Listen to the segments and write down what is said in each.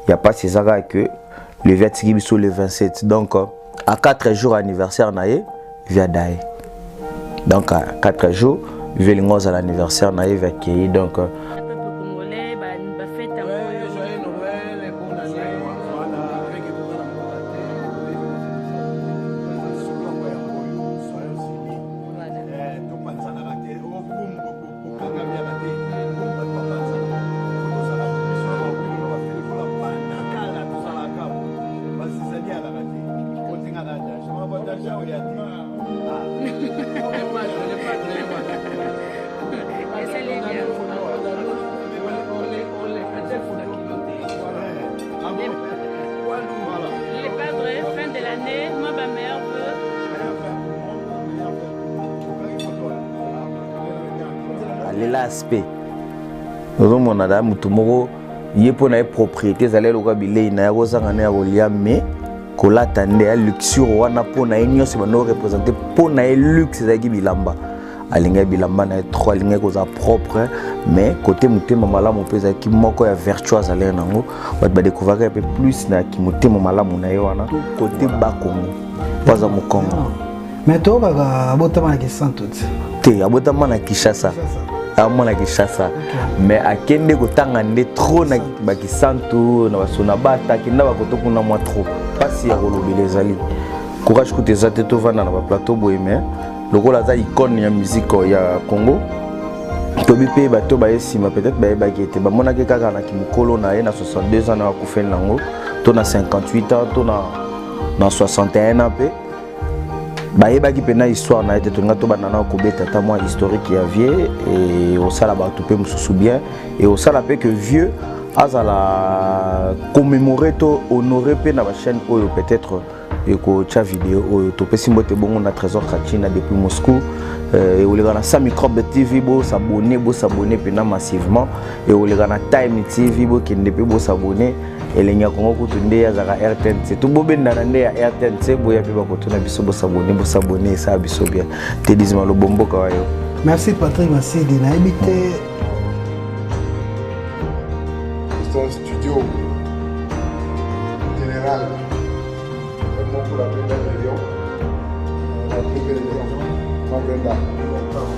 Ya mpasi eza kaka que le vieux atiki biso le 27, donc à 4 jours anniversaire na ye, vieux adaye. Donc à 4 jours, vieux elingi ozala anniversaire na ye, vieux akei. Donc alela aspect ozomona da motu moko ye mpo na ye propriété ezali lokola bilei na ye, akozanga na ya kolia, mais kolata nde ya luxure wana. Mpo na ye nyonso bando représente, mpo na ye luxe ezalaki bilamba. Alingaki bilamba na ye trop, alingaki kozala propre. Mais côté motema malamu mpe ezalaki moko ya vertu azalaki nango. Bato badécouvraki mpe plus na motema malamu na ye wana côté Bakongo, mpo aza Mokongo. Mais toyokaka abotama na Kisantu te? Te, abotama na Kinshasa, amona Kinshasa, mais akende kotanga nde trop na Bakisantu, na Basona bata, akenda bakoto kuna mwa trop. Mpasi ya kolobela ezali, courage kuta eza te tovanda na baplateau boye, mais lokola aza icône ya musique ya Congo, tobi mpe bato baye nsima peut-être bayebaki ete bamonaki kaka na kimokolo na ye na 62 ans na akufeli nango, to na 58 ans, to na 61 ans, mpe bayebaki mpena histoire na ye te. Tolinga tobanda na kobeta ata mwa historique ya vieux e osala bato mpe mosusu bien e osala mpe que vieux azala commémoré to honoré mpe na bachaîne oyo peut-être ekotya video oyo. Topesi mbote bongo na Trésor Kachina depuis Moscou. Ekoleka na Sa Microbe TV, bosabone, bosabone mpena massivement. Ekoleka na Time TV, bokende mpe bosabone. Elengi ya Kongo kutu nde azalaka RTNC, to bobendana nde ya RTNC, boya mpe bakotuna biso. Bosabone, bosabone, esala biso bien te. Dizima Lobomboka wa yo. Merci Patrick Masidi, nayebi te. C'est un studio général. Vraiment pour la première million. La première million. Mavenda.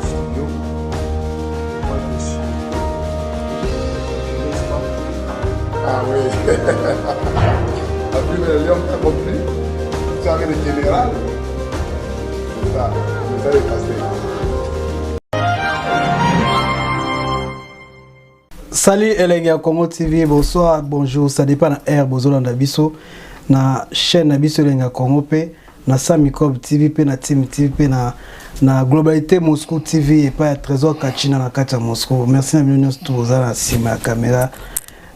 Studio. Ah oui. La première million, t'as compris? C'est un général. C'est ça. Le message est passé. Salut Elengi ya Congo TV, bonsoir, bonjour, ça dépend na air bozolanda biso na chaîne na biso Elengi ya Congo, pe na Samicob TV, pe na Team TV, pe na Globalité Moscou TV epai ya Trésor Kachina na kati ya Moscou. Merci na bino nyonso toza na nsima ya caméra,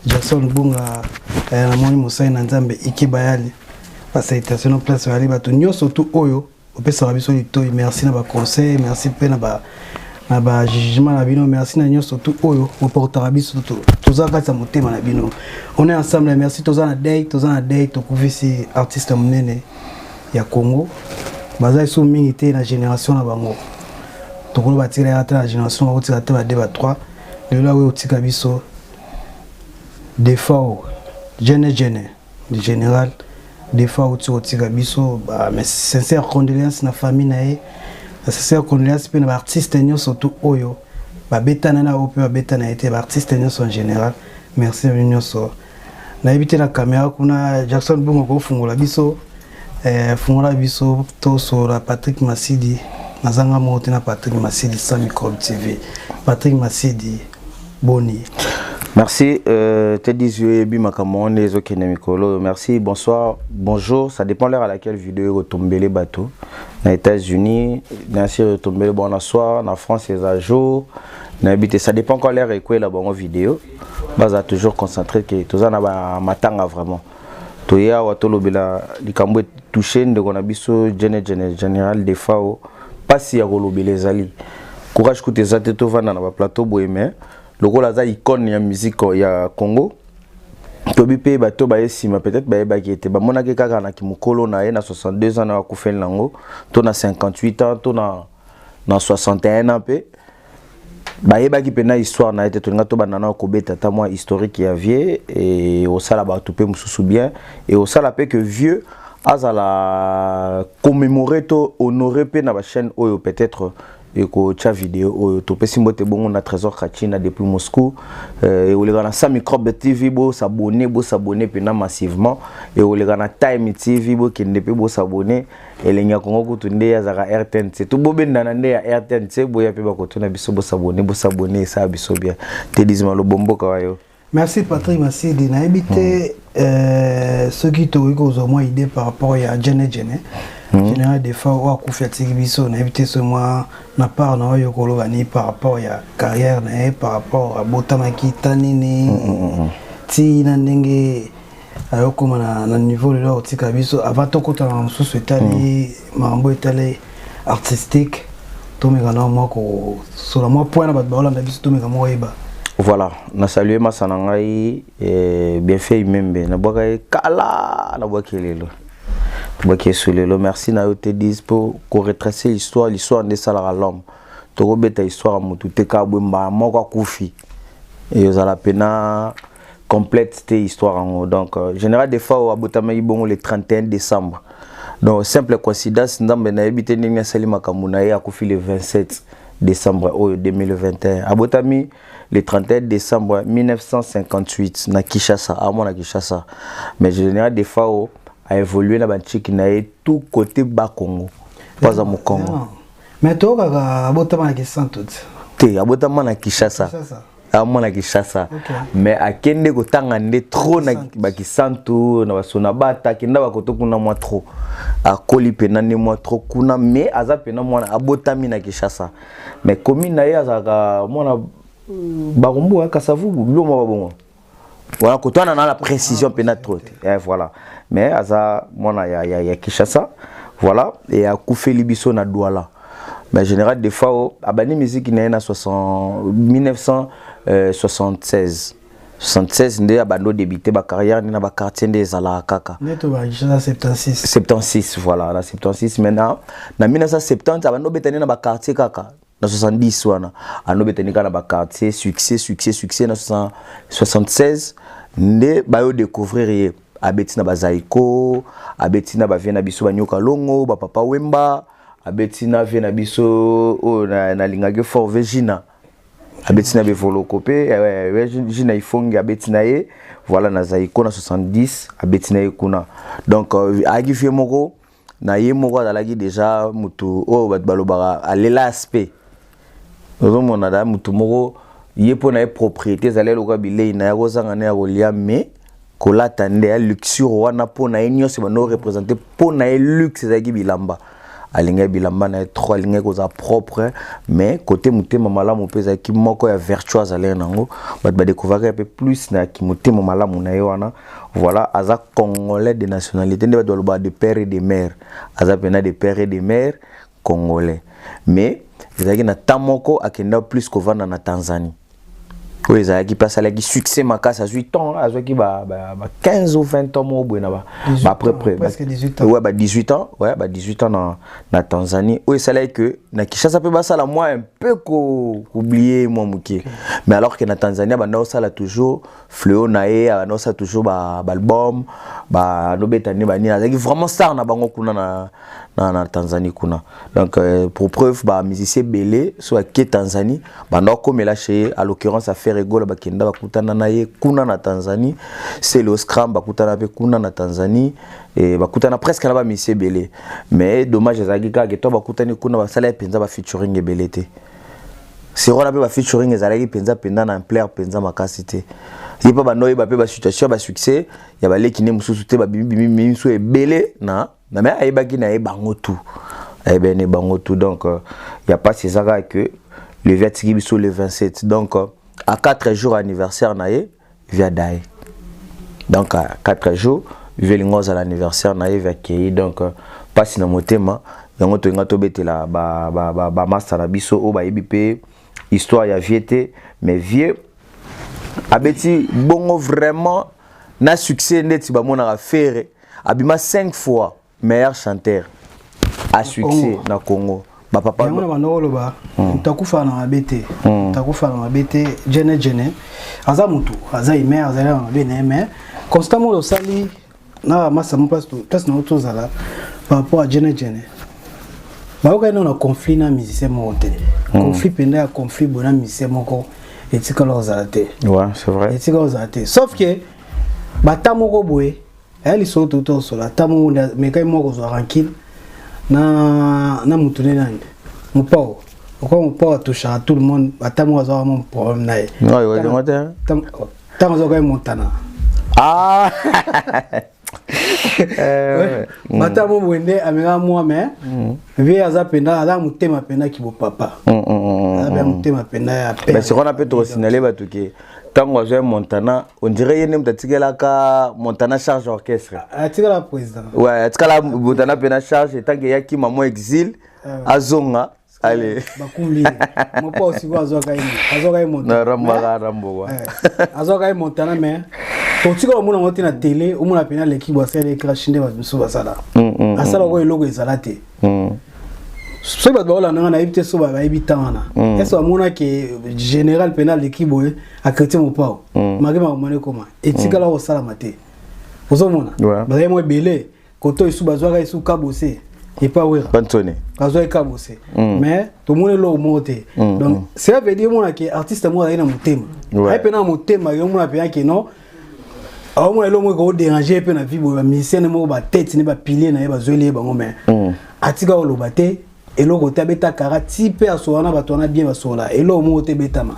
Jackson Bunga, namoni mosali na Nzambe Iki Bayali, basalutation no place bayali. Bato nyonso tu oyo opesaka biso litoi, merci na baconseil, merci mpe na bajugement na bino, merci na nyonso tu oyo boportaka biso. Toza kati ya motema na bino, on est ensemble, merci. Toza na deuil, toza na deuil, tokufisi artiste monene ya Congo. Baza lisusu mingi te na génération na bango, tokolo batikala te na génération, bakotika te ba 2 ba 3. Lelo akoki kotika biso Defao, jeune jeune général Defao auti kotika biso. Mais sincère condoléance na famille na ye, na sincère condoléance mpe na baartiste nyonso tu oyo babetana na oyo mpe babetana ye te, baartiste nyonso en général, merci na bino nyonso. Nayebi te, na caméra kuna Jackson Bongo kofungola biso, fungola biso tosola Patrick Masidi. Nazanga moko te na Patrick Masidi, Sans Microbe TV. Patrick Masidi, boni? Merci, Teddy Zuebi makambo wana ezokende mikolo. Merci, bonsoir, bonjour, ça dépend l'heure à laquelle vidéo ekotombele bato. Na États-Unis, bien sûr, etombele bon soir, na France eza jour. Nayebi te, ça dépend quand l'heure ekwela bango vidéo. Baza toujours concentré que toza na ba matanga vraiment. Toya awa tolobela likambo etouche ndeko na biso Gene Gene Général Defao. Pasi ya kolobela ezali. Courage kutu eza te tovanda na baplateau boye, mais lokola aza icône ya musique ya Congo, tobi mpe bato baye nsima peut-être bayebaki ete bamonaki kaka na kimokolo na ye na 62 ans na akufeli nango, to na 58 ans, to na 61 ans, mpe Bayebaki mpena histoire na ye te. Tolinga tobanda na kobeta ata mwa historique ya vieux e osala bato mpe mosusu bien e osala mpe que vieux azala commémoré to honoré mpe na bachaîne oyo peut-être ekotia video oyo. Topesi mbote bongo na Trésor Kachina depuis Moscou. Ekoleka na Sa Microbe TV, bosabone, bosabone mpena massivement. Ekoleka na Time TV, bokende mpe bosabone. Elengi ya Kongo kutu nde azalaka RTNC to bobendana nde ya RTNC, boya mpe bakotuna biso, bosabone, bosabone, esala biso bien. Tedizima lobomboka wa yo. Merci Patrick Masidi. Nayebi te soki tokoki kozwa mwa idée par rapport ya Jene Jene, Général Defao oyo akufi atiki biso. Nayebi te so mwa na part na oyo koloba nini par rapport ya carrière na ye, par rapport abotamaki ta nini ti na ndenge ayokóma na niveau lelo akotika biso. Avant tokotana na mosusu etali makambo etali artistique, tomeka na mwa kosola mwa point na bato baolanda biso, tomeka mwa oyeba. Voilà, nasalue masa na ngai Bienfait Imembe. Nabwaka ye kala, nabwaki lelo, nabwaki esu lelo. Merci na yo te dis mpo koretracer histoire. L'histoire nde esalaka l'homme. Tokobeta histoire ya motu te kaka boye mbala moko akufi, ezala mpena complète te histoire yango. Donc Général Defao abotamaki bongo le 31 décembre. Donc simple coïncidence, Nzambe nayebi te ndenge asali makambo na ye, akufi le 27 décembre oyo 2021. Abotami le 31 décembre 1958 na Kinshasa, amona Kinshasa. Mais Général Defao a évolué na bantiki na ye tout côté Bakongo mpo aza Mokongo. Mais tokaka abotama na Kisantu te? Te, abotama na Kinshasa, amona Kinshasa. Mais akende kotanga nde trop na bakisantu, na basona bata, akenda bakoto kuna mwa trop, akoli mpena nde mwa trop kuna. Mais aza mpena mwana abotami na Kinshasa, mais commune na ye azalaka mwana Barumbu, Kasavubu, biloko mwa babongo voilà. Kotwana na la précision mpena trop te. Voilà, mais aza mwana ya Kinshasa, voilà. E akufeli biso na Douala. Mais Général Defao abandi musique na ye na 1976. 76 nde abandi odébute bacarrière nde na baquartier nde ezalaka kaka. Nde to ba 76. 76, voilà, na 76. Maintenant na 1970 abandi obeta nde na baquartier kaka. Na 70 wana abandi obeta nde kaka na baquartier, succès, succès, succès. Na 76 nde bayo découvrir ye, abeti na bazaiko, abeti na bavieux na biso Banyoka Longo, bapapa Wemba, abeti na vieux na biso oyo nalingaki fort, Vegina, abeti na Bevoloko mpe Gina Ifonge, abeti na ye, voilà, na Zaiko na 70 abeti na ye kuna. Donc ayaki vieux moko na ye moko, azalaki déjà motu oyo bato balobaka alela aspect. Ozomona da motu moko ye mpo na ye propriété ezali eloko bilei na ye kozanga nde ya kolia, mais kolata nde ya luxure wana mpo na ye nyonso bando représente. Mpo na ye luxe ezalaki bilamba, alingaki bilamba na ye trop, alingaki kozala propre. Mais côté motema malamu mpe ezalaki moko ya vertu azalaki nango. Bato badécouvraki mpe plus na motema malamu na ye wana, voilà. Aza Congolais de nationalité, nde bato balobaka de père et de mère, aza mpena de père et de mère congolais. Mais ezalaki na temps moko akenda plus kovanda na Tanzanie oyo ezalaki mpe asalaki succès makasi. Azwi temps, azwaki ba 15 ou 20 ans moko boye na ba près près, ouais, ba 18 ans, ouais, ba 18 ans na Tanzanie. Oyo esalaki que na Kinshasa mpe basala mwa un peu koublier mwa moke. Mais alors que na Tanzanie banda osala toujours fléau na ye, banda osala toujours baalbum, banobeta nde banini, azalaki vraiment star na bango kuna na Tanzanie kuna. Donc pour preuve, bamusicien ebele so ake Tanzanie banda okomela chez, à l'occurrence affaire Egola, bakenda bakutana na ye kuna na Tanzanie, Selo Scram bakutana mpe kuna na Tanzanie e bakutana presque na bamusicien ebele. Mais dommage ezalaki kaka to bakutani kuna, basala ye mpenza bafeaturing ebele te. Sero wana mpe bafeaturing ezalaki mpenza mpenza na ampleur mpenza makasi te. Ye mpe banda oyeba mpe basituation ya basuccès ya baleki nde mosusu te, babimibimi miso ebele na me ayebaki na ye bango tout, ayebaki na bango tout. Donc ya mpasi eza kaka que le vieux atiki biso le 27, donc à 4 jours anniversaire na ye, vieux adaye. Donc à 4 jours vieux elingi ozala anniversaire na ye, vieux akei. Donc mpasi na motema yango tolinga tobetela bamasta na biso oyo bayebi mpe histoire ya vieux te. Mais vieux abeti bongo vraiment na succès ndeti bamonaka Ferre abima 5 fois meilleur chanteur à succès na Congo. Bapapa Yango na banda koloba, moto akufa na mabe te, moto akufa na mabe te. Jene jene aza motu, aza humain, azali na mabe na ye, mais constat moko osali na masa mo place place na tozala par rapport à jene jene, bayokaki nano na conflit na musicien moko te. Conflit mpenza ya conflit boye na musicien moko etikala kozala te. Ouais, c'est vrai. Etikala kozala te, sauf que bata moko boye aya lisolo to tosola ata moko mekai moko kozwa rancune na mutu nde nani, Mopao. Okwa Mopao atouchaka tout le monde, ata moko azwaka mo problème na ye. Non, yokalingo te. Ntango azwaka ye Montana. Ah. Bata mo boye nde amekaka mwa, mais vie aza mpenza, aza motema mpenza kibopapa, aza mpenza motema mpenza ya père. Mais sikoyo mpe tokosinale bato ke ntango azwa ye Montana, on dirait ye nde moto atikelaka Montana charge orchestre. Atikala président. Ouais, atikala Montana mpe na charge etanke eyaki mamo exil, azonga, allez. Bakumbi ye Mopao, sikoyo azwaka ye Montana. Rambaka ramboka. Azwaka ye Montana, mais totika omona yango te na télé, omona pena aleki bo asala crash nde bato mosusu basala, asala ko eloko ezala te. Soki bato baolanda nga, nayebi te so bayebi ntan wana ese bamonaki général pena aleki boye akreti Mopao maki makambo wana ekoma etikala kosalama te. Ozomona bazali mwa ebele koto esu bazwaka esu Kabose epa Wera. Bantoni. Bazwaki Kabose, mais tomoni eloko moko te. Donc cela veut dire omonaki artiste moko azali na motema, aye mpe na motema, omona mpenza ke non, aomona eloko moko ekoderange mpe na vie boye, bamusicien ne moko batete ne bapilier na ye bazweli ye bango, mais atika koloba te eloko te, abeta kara ti mpe asola na bato wana bien, basola eloko moko te ebetama.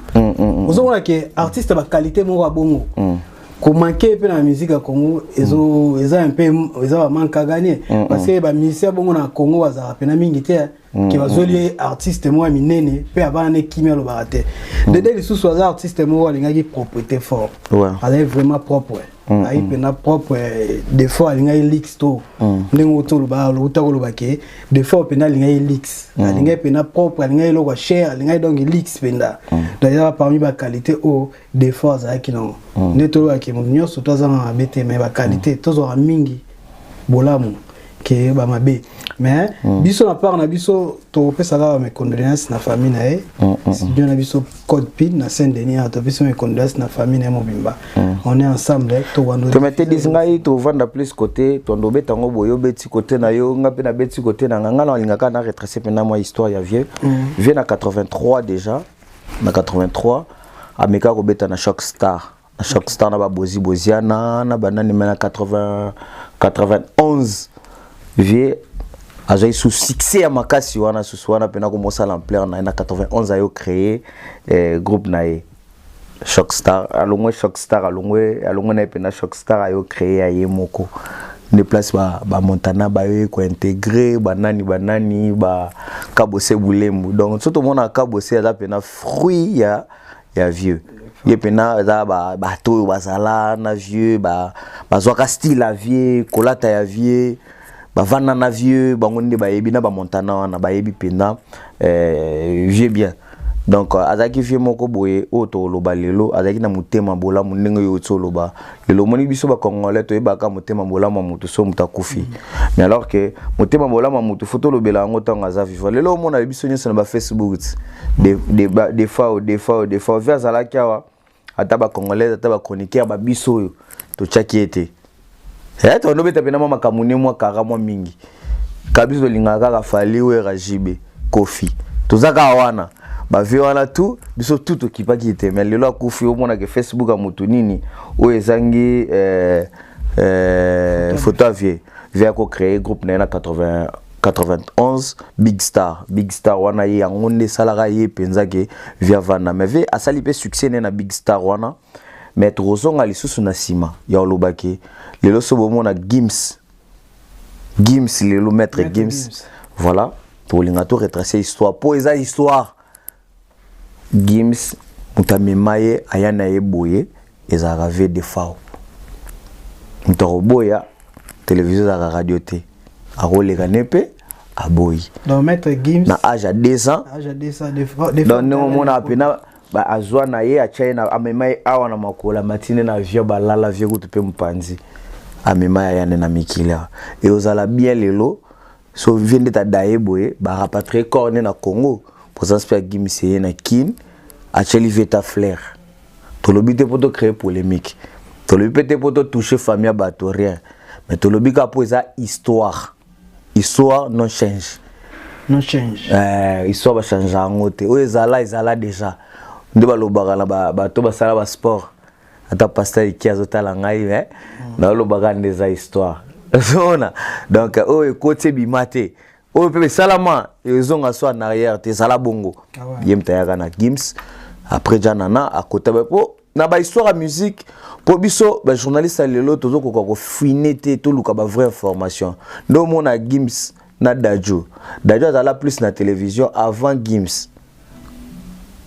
Ozomona ke artiste baqualité moko ya bongo komanke mpe na musique ya Congo eza un peu, eza bamanque à gagner, parce que bamusicien bongo na Congo bazalaka mpena mingi te ke bazweli ye artiste moko ya minene mpe avanda ne kimia, alobaka te. Dede lisusu aza artiste moko alingaki propreté fort, azali vraiment propre, ayi mpena propre. Des fois alingaki luxe to ndenge otoloba, outa koloba ke des fois mpena alingaki luxe, alingaki mpena propre, alingaki eloko ya cher, alingaki donc luxe mpenza. Donc eza parmi baqualité oyo des fois azalaki nango. Nde tolobaki moto nyonso to aza na mabe te, mais baqualité tozwaka mingi bolamu ke bamabe. Mais biso na part na biso tokopesa kaka mes condoléances na famille na ye. Studio na biso Code Pin na Saint Denis, topesi mes condoléances na famille na ye mobimba. On est ensemble, towando. Tometedisi ngai tovanda plus côté tondo obeta yango boye, obeti côté na yo, nga mpe nabeti côté na nga. Nga na alingaka na retrace mpena mwa histoire ya vieux. Vieux na 83 déjà, na 83 ameka kobeta na Choc Star, na Choc Star na babozi boziana na banani. Me na 80 91 vieux azwaki su succès ya makasi wana susu wana mpena komosala ampleur na ye. Na 91 ayo créé groupe na ye Choc Star, alongwe Choc Star, alongwe na ye mpena Choc Star, ayo créé ya ye moko nde place bamontana ba bayo kointégrer banani banani, bakabose bulembu. Donc so tomonaka Kabose aza mpena fruit ya vieux. Ye mpena eza bato oyo bazala na vieux, bazwaka style ya vieux, kolata ya vieux, bavanda na vieux, bango nde bayebi na bamontana wana, bayebi mpenza vieux bien. Donc azalaki vieux moko boye oyo toloba lelo azalaki na motema bolamu ndenge oyo oti oloba lelo. Omoni biso bacongolais toyebaka motema bolamu ya motu so moto akufi, mais alors que motema bolamu ya motu fo tolobela yango ntango aza vivant. Lelo omona biso nyonso na bafacebook des fois, des fois, des fois vieux azalaki awa, ata bacongolais, ata bachroniqueur babiso oyo totiaki ye te, tondobeta mpena mwa makambo ne mwa kara mwa mingi ka biso tolingaka kaka Fally, Wera, JB, Kofi, toza kaka wana bavieux wana tu biso tu tokipaki te. Mais lelo akufi, omonake Facebook ya motu nini oyo ezangi photo ya vieux. Vieux akocréer groupe na ye na 80 91, Big Star. Big Star wana ye yango nde esalaka ye mpenza ke vieux avanda, mais vieux asali mpe succès ne na Big Star wana. Mais tokozonga lisusu na nsima ya olobaki lelo so bomona Gims, Gims lelo maître Gims, Gims. Voilà, tokolinga to retracer histoire mpo eza histoire. Gims, moto amema ye aya na ye boye ezalaka vieux Defao. Moto akoboya télévision, ezalaka radio te, akoleka ne mpe aboyi. Donc maître Gims na age ya 2 ans. Âge ya 2 ans, donc ndenge omonaka mpena azwa na ye, atya ye, amema ye awa na makolo, amatine na avion, balala vieux kutu mpe mopanzi, amema ya yane na mikili awa. Eozala bien lelo. So vieux nde tadaye boye, barapatrie corps nde na Congo. Présence mpe ya Gims ye na Kin, atieli vieux ta flair. Tolobi te mpo tocréer polémique, tolobi mpe te mpo totouche famille ya bato, rien, mais tolobi kaka mpo eza histoire. Histoire non change. Non change. Histoire bachange yango te. Oyo ezala, ezala déjà. Nde balobaka na bato basala basport, ata pasteur eki azotala ngai, nalobaka nde eza histoire, ozomona. Donc oyo ekoti, ebima te. Oyo mpe esalama, ezonga so en arrière te, ezala bongo. Ah ouais. Ye moto ayaka na Gims après Janana akota po na bahistoire ya musique, mpo biso bajournaliste ya lelo tozokoka kofine te, toluka bavrai information. Nde omona Gims na Dadju. Dadju azala plus na télévision avant Gims.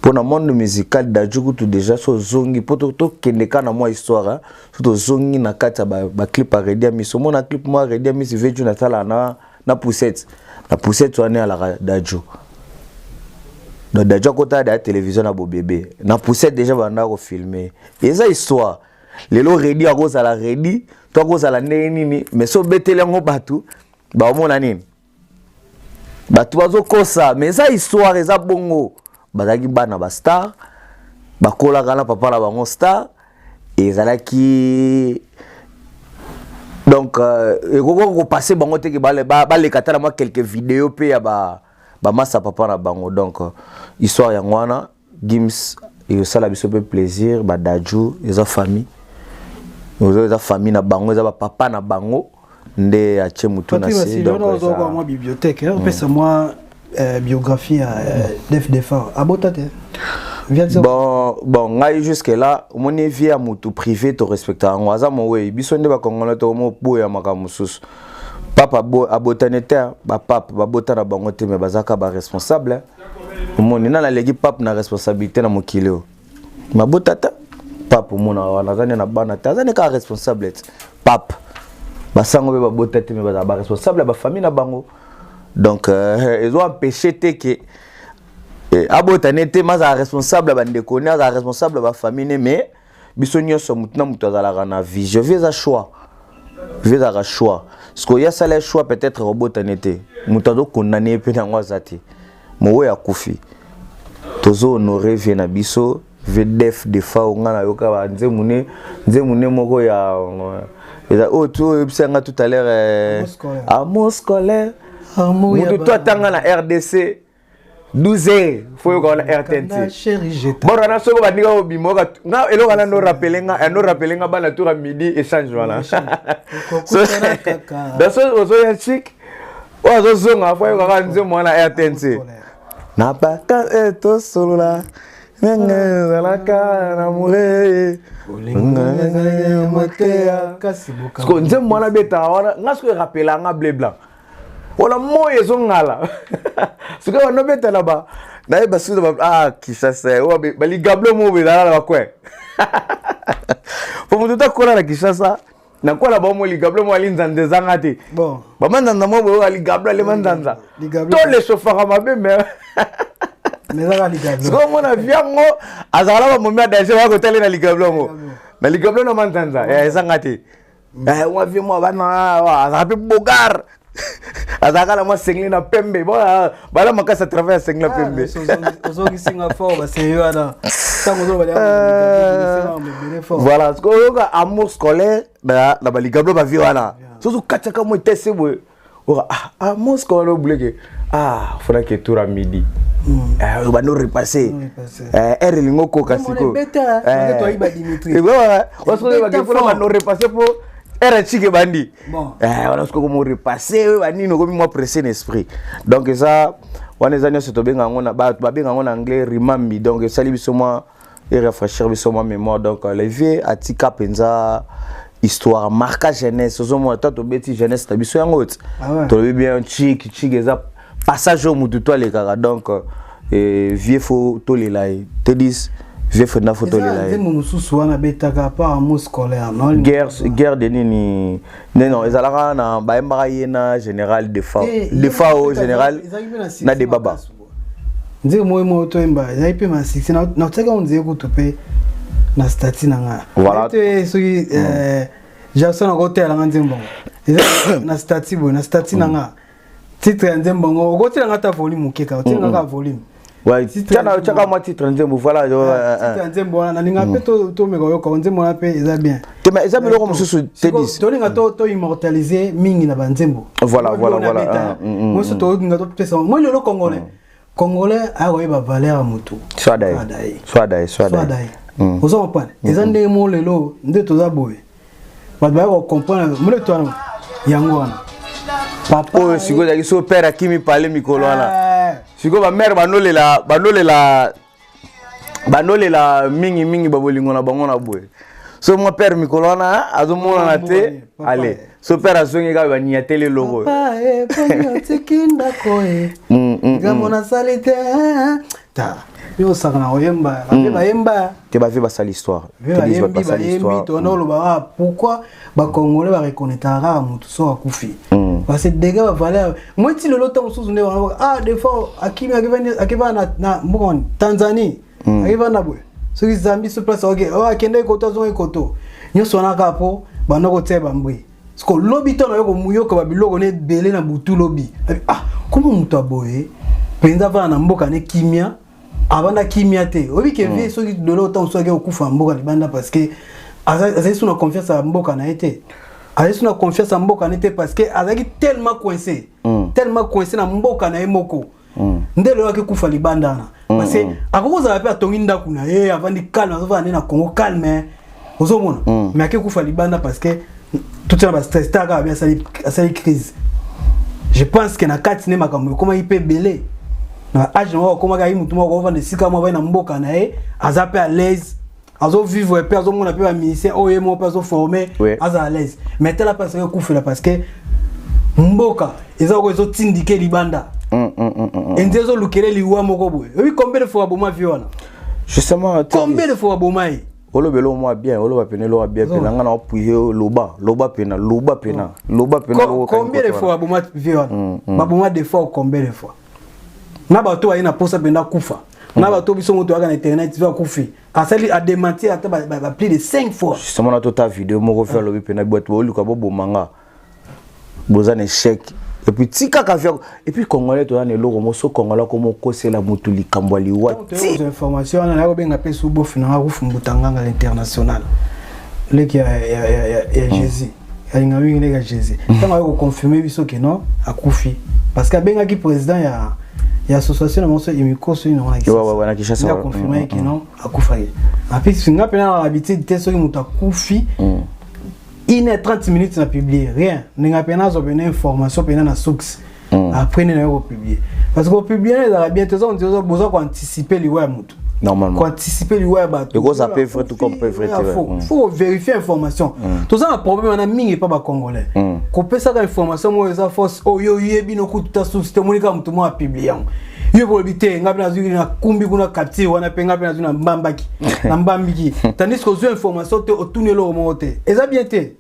Mpo na monde musical, Dadju kutu déjà so ozongi, mpo tokende kaka na mwa histoire, so tozongi na kati ya baclip ya Reddy Amisi, omona clip mwa Reddy Amisi, veju nasalaka na poussette, na poussette wana alaka Dadju. Donc Dadju akota da télévision na bobebe na poussette déjà, banda kofilme. Eza histoire. Lelo Reddy akozala Reddy to akozala ndenge nini, mais so obeteli yango, bato baomona nini, bato bazokosa, mais eza histoire, eza bongo. Bazalaki bana bastar, bakolaka na papa na bango star. Ezalaki donc ekoki kopase bango teke baleka tala mwa quelques vidéos mpe ya bamasa papa na bango. Donc histoire yango wana. Gims ekosala biso mpe plaisir. Badadju eza famille, eza famille na bango, eza bapapa na bango nde atie mutu na se. Donc mwa bibliothèque, opesa mwa biographie ya Def Defao. Abota te? Bon, ngai jusque là, omoni, vie ya mutu privé, torespecta yango. Aza mowei, biso nde bakongolo tokomoboya makambo mosusu. Papa abotani te, bapape babota na bango te, me bazaka baresponsable. Omoni, nani aleki pape na responsabilité na mokili oyo? Mabota te. Pape, omona wana, aza nde na bana te, aza nde kaka responsable te. Pape, basango mpe babota te, me bazala baresponsable ya bafamille na bango. Donc ezo empêche te ke abotane te, ma azala responsable ya bandeko ne, azala responsable ya bafamille ne. Mais biso nyonso, motu na motu azalaka na vision. Vie eza choix, vie ezalaka choix. Parce que oyo asala choix peut-être obotane te, moto azokondane ye mpe nango aza te. Mowoyo akufi, tozo honore vie na biso, vie Def Defao. Nga nayoka banzembo ne, nzembo ne moko ya eza oyo tu oyebisa nga tout à l'heure, amour scolaire. Motu to atanga na RDC, 12 heures fo yoka wana RTNC. Bord wana, soki bandika kobima, oka nga eloko wana no rappele nga, no rappele nga bana tour ya midi échange wana. Donc so ozoya chik oyo azozonga, fo yokaka nzembo wana RTNC na baka tosolola ndenge ezalaka na mure. Siko nzembo wana betaka wana, nga sikoyo erapela nga bleu blanc wana, moi ezongala. Sikoyo banobetala ba nayeba susu. Ah, Kinshasa oyo baligablo mo ezala na bacoin, po moto takola na Kinshasa, nakola bao mo ligablo mo ali nzanza ezanga te. Bamanzanza mo boyo aligablo alema nzanza to lechauffaka mabe, mais sikoyo omona viango azala na bamomi ya danger, baya kotale na ligablo yango, na ligablo na manzanza ezanga te. Mwa vie mwa bana, azalaka mpe bogar, azalaka na mwa sengle na pembe, bala makasi à travers ya sengle na pembe. Ozongisinga fort baseye wana ntango. Voilà, sikoyo oyoka amour scolaire na baligablo, bavie wana soso katiaka mo etese boye, oka ah, amour scolaire obuleke, ah, fondaki tour à midi, bando repasse heure elingi okoka. Sikoyo bando repasse mpo heure chike ebandi wana. Sikoyo komo repasse banini, okomi mwa pressé na esprit. Donc eza wana, eza nyonso tobenga yango, bato babenga yango na anglais rimambi. Donc esali biso mwa erafraîchir biso mwa mémoire. Donc le vieux atika mpenza histoire, marqua jeunesse. Ozomona, ta tobeti jeunesse na biso yango ti tolobi bien chik chik, eza passage oyo mutu to alekaka. Donc vieux fo tolela ye te, dis vieux fo na fo tolela ye. Nzembo mosusu wana betaka par amour scolaire, non? Guerre, guerre de nini? Non, ezalaka na bayembaka ye na général Defao, Defao général na Debaba. Nzembo moko moko toyemba ezali mpe ma succès. Natiaka ngo nzela kutu mpe na statut na nga te. Soki Jackson akotelanga nzembo yango, eza na statut boye, na statut na nga. Titre ya nzembo yango, okotielanga ata volume moke kaka, otielanga kaka volume. Ouais, tiana, tiaka mwa titre nzembo, voilà. Titre ya nzembo wana, nalinga mpe tomeka oyoka nzembo wana mpe, eza bien. Te, mais eza biloko mosusu te. Tolinga to immortaliser mingi na banzembo. Voilà. Mosusu tolinga topesa moi lelo Congolais, Congolais akoyeba valeur ya motu. Swadaye, swadaye, swadaye. Oza comprendre? Eza ndenge moko lelo nde toza boye, bato baya kocomprendre moleto wana, yango wana. Papa oyo sikoyo ezalaki so père akimi pale mikolo wana. Sikoyo bamare banolela, banolela, banolela mingimingi babolingo na bango na boye. So mwa père mikolo wana azomonana te, ale so père azongi kaka, baniateli eloko. Otiki ndako e, likambo nasali te, ta yo osaka na koyemba, bave bayemba. Te, bave basala histoire. Bayembi, bayembi. Tona oloba ah, pourquoi Bacongolais bareconnaîtraka kaka motu so akufi? Parce que dégâts bavaleur moi ti lelo, ntango mosusu nde wana, ah, des fois akimi, akevanda na mboka wani, Tanzanie, akevanda boye, soki Zambie, so place oke, oyo akende koto, azongi koto, nyonso wana kaka mpo banda kotia bambwi. Siko lobi ntango nayo koyoka babiloko na ebele na butu lobi, ah, koma moto aboye mpenza avanda na mboka ne kimia, avanda kimia te. Oyebi ke vie, soki lelo ntango soki ake kokufa na mboka libanda, parce que azali so na confiance ya mboka na ye te, azali so na confiance ya mboka na ye te, parce que azalaki tellement coincé, tellement coincé na mboka na ye moko. Nde lelo ake kufa libanda wana, parce que akoki kozala mpe atongi ndako na ye, avandi calme, azovanda nde na Congo calme, ozomona, mais ake kufa libanda parce que totia na bastress ta kaka, asali crise. Je pense que na kati nde makambo ekomaki mpe ebele na age nango, akomaki ayi motu moko akovanda esika moko, avandi na mboka na ye, aza mpe à l'aise, azovivre mpe, azomona mpe bamusicien oyo ye moko mpe azoforme, aza à l'aise. Mais tala mpe asaki ekufela parce que mboka eza oko ezotindike libanda, enzi ezolukele liwa moko boye. Oyebi combien de fois aboma vie wana? Justement. Combien de fois aboma ye? Olobela mwa bien, oloba pene, eloba bien pena nga na opuye, loba, loba pena, loba pena, loba pena. Combien de fois aboma vie wana? Baboma des fois, combien de fois na bato baye na posa mpenza kufa na bato biso moto oyaka na internet vi akufi, asali adémentir ata ba plus de 5 fois. Justement, na tota video moko fi alobi pena bato baoluka boboma nga, boza na échec. Et puis tikaka via, et puis Congolais toza na eloko moso, Congolais akoma okosela motu likambo ya liwa. Ti information wana nakobenga mpe su bofi nanga kufumbuta nganga l'international, leki ya Jésus, alinga mingi leki ya Jésus. Ntango aye koconfirme biso ke non, akufi, parce que abengaki président ya association na bango Imikoso. Na Kinshasa. Aconfirme ke non, akufaki. Apesi nga mpena na habitude te, soki moto akufi, 1h30 minutes na publier rien. Ndenge mpe nazwa pena information pena na source, après nde nayo kopublier, parce que kopublier ezalaka bien te. Oza boza koanticiper liwa ya motu. Normalement. Koanticiper liwa ya bato. Ekozala pe vrai tout comme pe vrai te. Faut vérifier information. Toza na problème wana mingi epa Bacongolais, kopesaka information moko eza fausse, oyo oyebi no kutu ta source te, omoni kaka motu moko apublie yango, yo bolobi te, nga mpe nazwi, nakumbi kuna capture wana mpe nga mpe nazwi na mbambaki na mbambiki, tandis que ozwi information te, otuni eloko moko te. Eza bien te,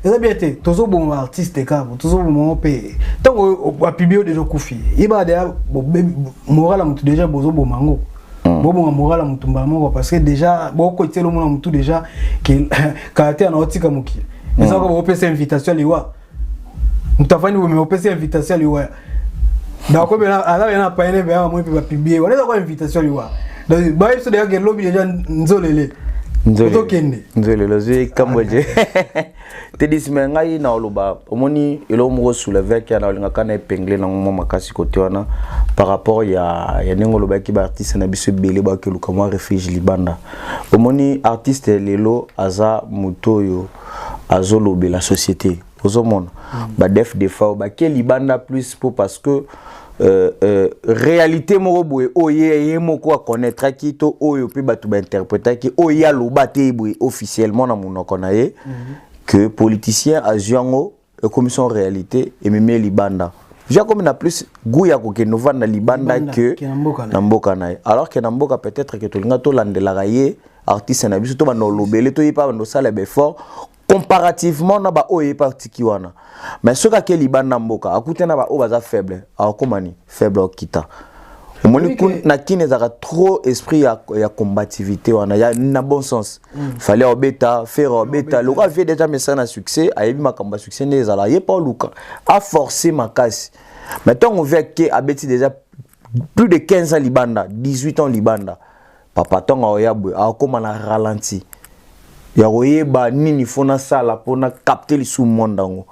eza bien te. Tozoboma baartiste kaka, tozoboma ngo mpe ntango bapublie oyo deja okufi, yebaka deja moral ya motu deja bozoboma yango, bobonga moral ya motu mbala moko, parce que déjà bokotiela omona motu déjà ke caractère na otika mokili eza ko bopesa invitation ya liwa. Moto afandi bomi, opesa invitation ya liwa, donc aza bena na payene mpe bamoi mpe bapublie wana, eza kwa invitation ya liwa. Donc bayebi so deja ke lobi deja nzolele, tokende. Nzolele, ozwi kambo je te disime. Ngai na oloba, omoni eloko moko souleveke na olingaka na épingle nango mwa makasi kote wana par rapport ya ndenge olobaki, baartiste na biso ebele bakeluka mwa refuge libanda. Omoni, artiste lelo aza moto oyo azolobela société. Ozomona badef des fois bake libanda plus po parce que réalité moko boye oyo ye moko akonaîtraki to oyo mpe bato bainterprétaki, oyo ye aloba te boye officiellement na monoko na ye, que politicien azwi yango, ekomi son réalité, ememi ye libanda. Via komi na plus goût ya kokende ovanda libanda que na mboka na ye, alors que na mboka peut-être que tolinga tolandelaka ye artiste na biso, to banda olobele, toyepa banda osala baeffort comparativement na baoyo ye partiki wana. Mais soki ake libanda mboka, akuti na baoyo baza faible, akokóma ni faible, akokita. Omoni, na Kini ezalaka trop esprit ya combativité wana ya, na bon sens. Fally obeta, Ferre obeta, lokola vie déjà mesana na succès, ayebi makambo ya succès nde ezala, ye mpa oluka aforce makasi. Mais ntango vieux ake, abeti déjà plus de 15 ans libanda, 18 ans libanda, papa. Ntango aoya boye, akóma na ralenti ya koyeba nini fo nasala mpona capter lisusu monde yango.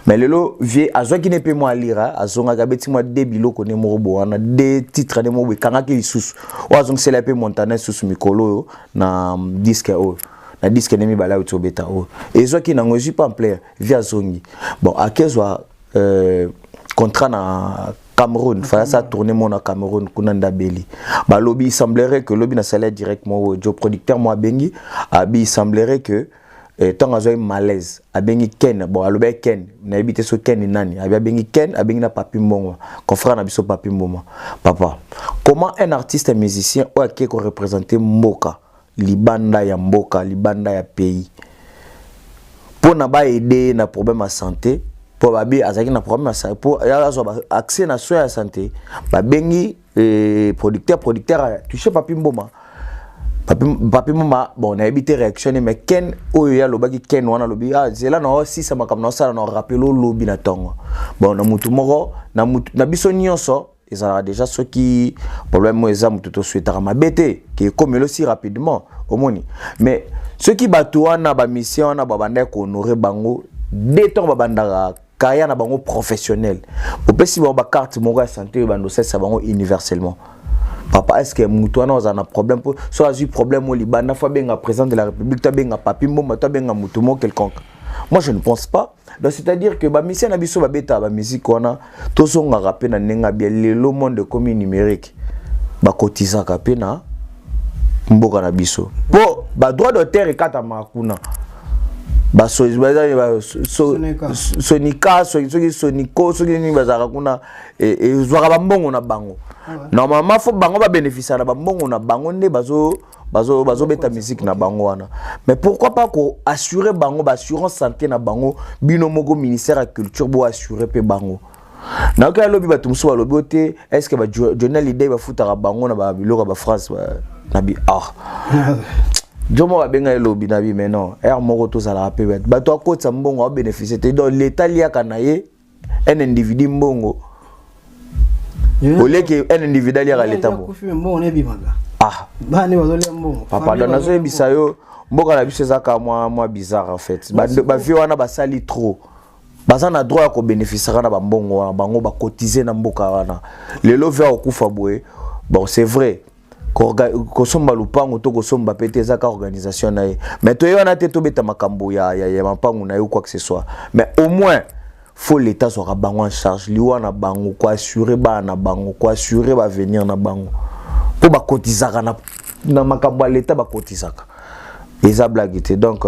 Mais lelo vieux azwaki ne mpe mwa alira, azongaki, abeti mwa de biloko nde moko boye wana, de titre nde moko boye ekangaki lisusu oyo azongisela mpe Montana lisusu mikolo oyo na disque oyo, na disque nde mibale auti obeta oyo ezwaki nango, ezwi mpe ampleur. Vieux azongi, bon, akezwa contrat na Cameroun, faya sa tourner mo na Cameroun kuna. Nde abeli, balobi, il semblerait que lobi na salaire direct moko jo producteur mo abengi, abi il semblerait que ntango azwaki malaise, abengi Ken. Bon, alobi Ken, nayebi te so Ken nani. Abi abengi Ken, abengi na Papi Mbongo, confrère na biso Papi Mboma. Papa, comment un artiste musicien oyo ake koreprésente mboka libanda ya mboka, libanda ya pays, mpo na baaider ye na problème ya santé, mpo babi azalaki na problème ya santé, mpo azwa accès na soin ya santé, babengi producteur, producteur atouche Papi Mboma. Papi Mboma, bon, nayebi te réaction ne, mais Ken oyo ye alobaki, Ken wana alobi: "Ah, zela na osisa makambo na osala, na orappeler olobi na ntongo." Bon, na mutu moko na, mutu, na biso nyonso ezalaka déjà soki problème oyo eza, motu tosouhaitaka mabe te ke ekomela aussi rapidement, omoni. Mais soki bato wana, bamusicien wana, babandaki kohonorer bango de ntongo babandaka carrière na bango professionnel, opesi bango bacarte moko ya santé oyo bando osalisa bango universellement, papa, est ce que motu wana ozala na problème, mpo so azwi problème oyo libanda, fo abenga président de la République, to abenga Papi Mbomba, to abenga motu moko quelconque? Moi, je ne pense pas. Donc c'est à dire que bamusicien na biso babetaka bamusique wana, tozongaka mpe na ndenge ya bien. Lelo monde ekomi numérique, bakotizaka mpe na mboka na biso, mpo badroit d'auteur ekatamaka kuna. Sonika, soki Soniko, soki nini, bazalaka kuna, ezwaka bambongo na bango. Normalement fo bango babénéficia na bambongo na bango nde bazobeta musique na bango wana. Mais pourquoi pas koassurer bango baassurance santé na bango? Bino moko ministère ya culture, boassurer mpe bango. Nayoki alobi bato mosusu balobi o te, est ce que Johnny Hallyday bafutaka bango na babiloko ya baphrase na bi? Ah, jo moko abenga elobi na bi, mais non, aire moko tozalaka mpe bato akotisa mbongo, abénéficie te. Donc l'état liaka na ye un individu mbongo au lieu que un individu aliaka l'état mbongo. Ah papa, donc nazoyebisa yo, mboka na biso ezaka mwa bizarre en fait. Bavieux wana basali trop, baza na droit ya kobénéficiaka na bambongo wana bango bakotize na mboka wana. Lelo vieux akokufa boye, bon, c'est vrai, kosomba lupango to kosomba pe te, eza ka organisation na ye. Mais toye wana te tobeta makambo ya mapango na ye ou quoi que ce soit. Mais au moins faut l'état azwaka bango en charge, liwa na bango, koassure bana na bango, koassure baavenir na bango, mpo bakotizaka na makambo ya l'état, bakotizaka, eza blague te. Donc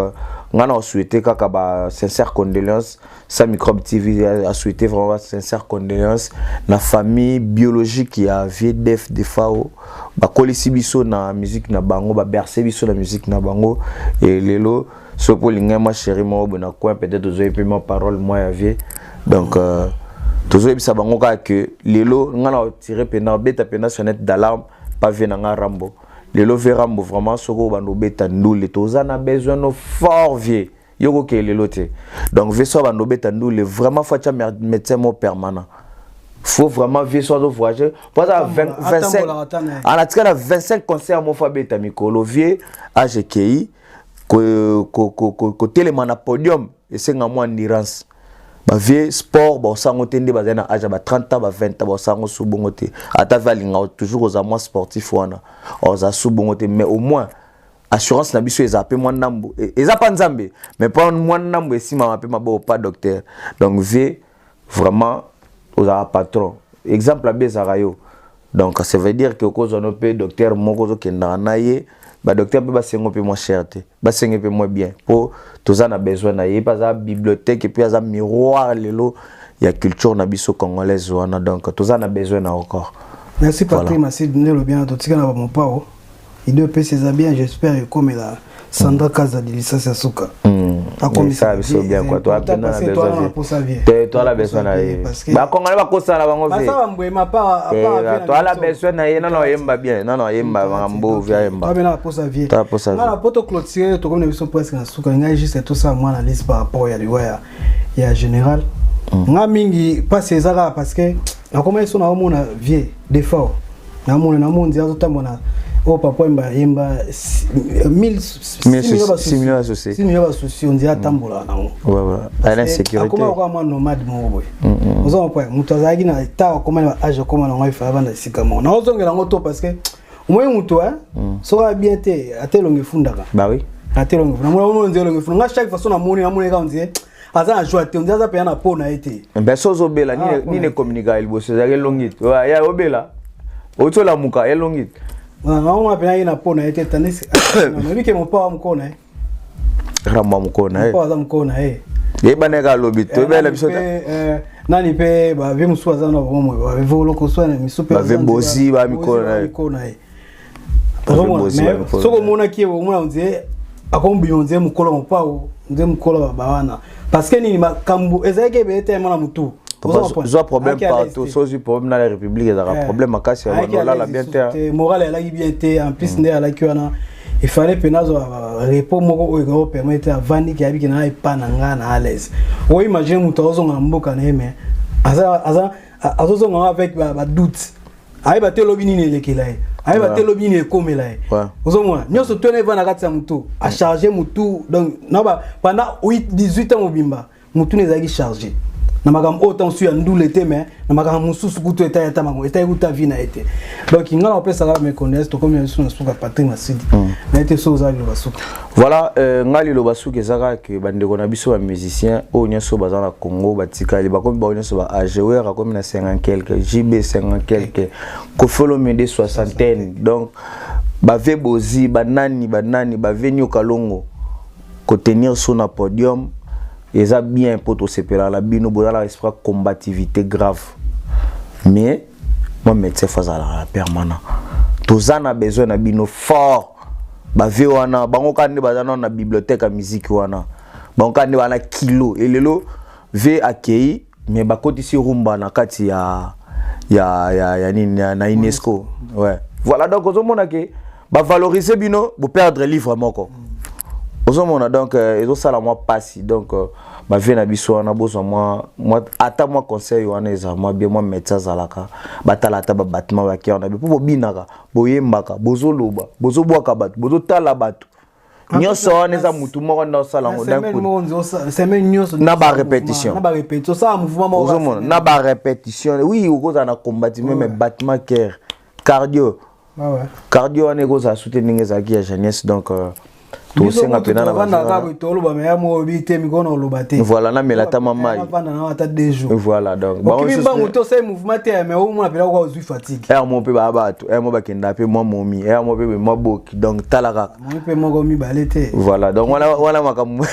nga na osouhaite kaka ba sincère condoléance. Sa Microbe TV a souhaité vraiment sincère condoléance na famille biologique ya vieux Def Defao. Bakolisi biso na musique na bango, baberce biso na musique na bango. Et lelo soki mpo olingai mwa chéri moko boye na coin, peut-être ozoyi mpe mwa parole mwa ya vieux. Donc tozoyebisa bango kaka ke lelo nga na otire mpena, obeta mpena sonnette d'alarme pa vieux na nga Rambo. Lelo vieux Rambo, vraiment, soki obanda obeta ndule, toza na besoin no fort. Vieux, yo kokee lelo te. Donc vieux so abanda obeta ndule, vraiment faut atia médecin mo permanent. Faut vraiment vieux so azovoyage po aza 25, anatika na 25 concert mo fo abeta mikolo. Vieux age ekei, kotelema na podium esenga mwa endurance. Bavieux sport baosango te nde bazali na age ya ba 30 ans, ba 20 ans, baosango su bongo te. Ata vieux alingaka toujours kozala mwa sportif wana, ozala su bongo te. Mais au moins assurance na biso ezala mpe mwa ndambo, eza mpa Nzambe, mais mpo mwa ndambo esimama mpe maboko pa docteur. Donc vieux, vraiment, ozalaka patron, exemple abe ezalaka yo. Donc ça veut dire que okozwa no mpe docteur moko ozokendaka na ye, badocteur mpe basengo mpe mwa cher te, basenge mpe mwa bien, mpo toza na besoin na ye mpe aza bibliothèque, mpe aza miroir lelo ya culture na biso congolaise wana. Donc toza na besoin na encore. Merci Patrick. Masidi nde olobi wana, totika na bamopao idée opesi eza bien. J'espère ekomela Sandra Kazadi lisasi ya suka. Akomisa biso bien quoi. Toala besoin na ye, bakongole bakosala bango, toala besoin na ye. Nano oyemba bien, nano oyemba makambo vieux ayemba. Nga po toclôturer, tokomi na biso presque na suka. Ngai juste tosala mwa analyse par rapport ya liwa ya général. Nga mingi mpasi eza kaka parce que Nakomaki so naomona vie Defao, namona namona nzela azotambola na oyo papa yemba yemba 6 millions basusi, nzela atambolaka nango. Akoma lokola mwa nomade moko boye. Ozoma po moto azalaki na état, akoma na âge, akoma nango, efala banda esika moko. Naozongela yango to parce que omoi moto soki aza bien te, ata elongo efundaka. Bah oui. Ata elongo efunda, namoni nzela elongo efunda. Nga chaque façon namoni kaka nzela aza na joie te, nzela aza mpenza na po na ye te. Ben, so ozobela nini, ecommunika liboso ezalaki elongi te. Ya obela, oti olamuka, elongi te. Naomona mpenza ye na po na ye te, tandis nayebi ke mopa wa mokolo na ye. Ramba mokolo na ye. Mopa aza mokolo na ye. Yebana kaka alobi, toyebela biso te. Nani mpe bave mosusu aza na bomoi, bave olokoso na misu mpe. Bave bosi ba mikolo na ye. Mikolo na ye. Soki omonaki ye, omona nzie akombima, nzie mokolo mopao, nzie mokolo bawana, parce que nini, makambo ezalaki ebele te na motu. Zwa problème partout, so ozwi problème na la République, ezalaka problème makasi ya olala bien te. Moral ezalaki bien te. En plus nde alaki wana, il fallait mpe nazwa repos moko oyo ekopermettre avandiki, ayebiki na epa na nga na à l'aise. Oyo imagine moto azozonga na mboka na ye, mais azozonga avec badoute, ayeba te elobi nini elekela ye, ayeba te elobi nini ekomela ye. Ozomona nyonso to wana eva na kati ya motu, acharge motu. Donc na pendant 8 18 ans mobimba, motu na ezalaki chargé na makambo oyo ntango su ya ndule te, mais na makambo mosusu kutu etai ata makambo etai kuta vie na ye te. Donc nga na kopesaka mes condoléances. Tokomi na biso na suka. Patrik Masidi, na ye te, so oza liloba suka. Voilà, nga liloba suka eza kaka ke bandeko na biso bamusicien oyo nyonso baza na Congo, batikali, bakomi bango nyonso ba âge. Wera akomi na 50 quelque, JB 50 quelque, Koffi Olomide soixantaine. Donc bave bozi, banani banani, bave Nyoka Longo, kotenir so na podium eza bien mpo tosepelaka na bino, bozala esprit combativité grave. Mais moi, médecin fo azalaka na permanent. Toza na besoin na bino fort. Bave wana, bango kaka nde baza nano na bibliothèque ya musique wana, bango kaka nde baza na kilo. Elelo ve akei, mais bakotisi rumba na kati ya nini, na UNESCO. Ouais, voilà. Donc ozomona ke bavaloriser bino, boperdre livre moko. Ozomona, donc ezosala mwa pasi. Donc bave na biso wana, bozwa mwa ata mwa conseil wana, eza mwa bien. Mwa médecin azalaka, batala ata babatima bakia wana mpo bobinaka, boyembaka, bozoloba, bozobwaka bato, bozotala bato nyonso wana, eza mutu moko nde osala yango. Na barépétition, ozomona, na barépétition, oui, okozala na combatiment, mais battement cœur, cardio, cardio wana ekozala su te ndenge ezalaki ya jeunesse. Donc tosenga mpena na toloba me ya mobi te, mikono oloba te. Voilà, namela ata mamai. Ata 2 jours. Voilà, donc okimi mbangu te, osali mouvement te, mais omona mpena oka ozwi fatigue. Ere mo mpe baya bato, ere mo bakenda mpe mwa momi, ere mo mpe mwa boki. Donc tala kaka. Momi mpe moko mibale te. Voilà, donc wana makambo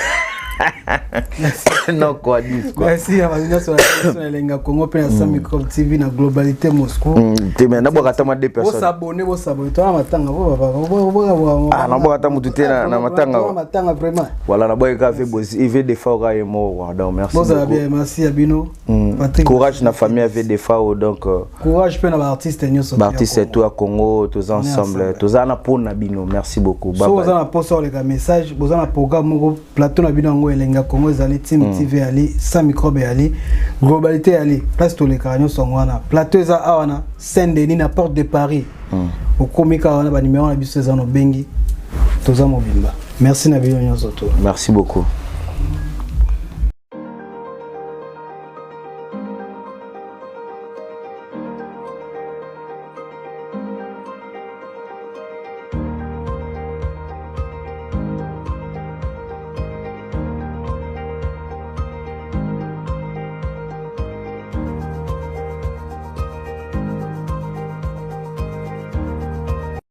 non quoi dis quoi. Merci na bato nyonso na Elenga Congo mpe na Sans Microbe TV na globalité Moscou. Te, mais nabwaka ata ma deux personnes. Bosabone, bosabone, tona matanga. Ah, nabwaka ata mutu te na matanga. Matanga vraiment. Voilà, nabwaki kaka ve bosi ive Defao kaka ye moko quoi. Donc merci. Bozala bien, merci ya bino. Courage na famille ave Defao, donc courage mpe na baartiste nyonso. Baartiste tout ya Congo, toza ensemble, toza na mpona bino. Merci beaucoup. So boza na posa oleka message, boza na programme moko, plateau na bino yango Elenga Congo ezali, Team TV eyali, Sans Microbe eyali, globalité eyali, place tolekaka nyonso yango wana. Plateau eza awa na Saint Denis, na Porte de Paris. Okomi kaka wana, banimero na biso eza, nobengi, toza mobimba. Merci na bino nyonso to. Merci beaucoup.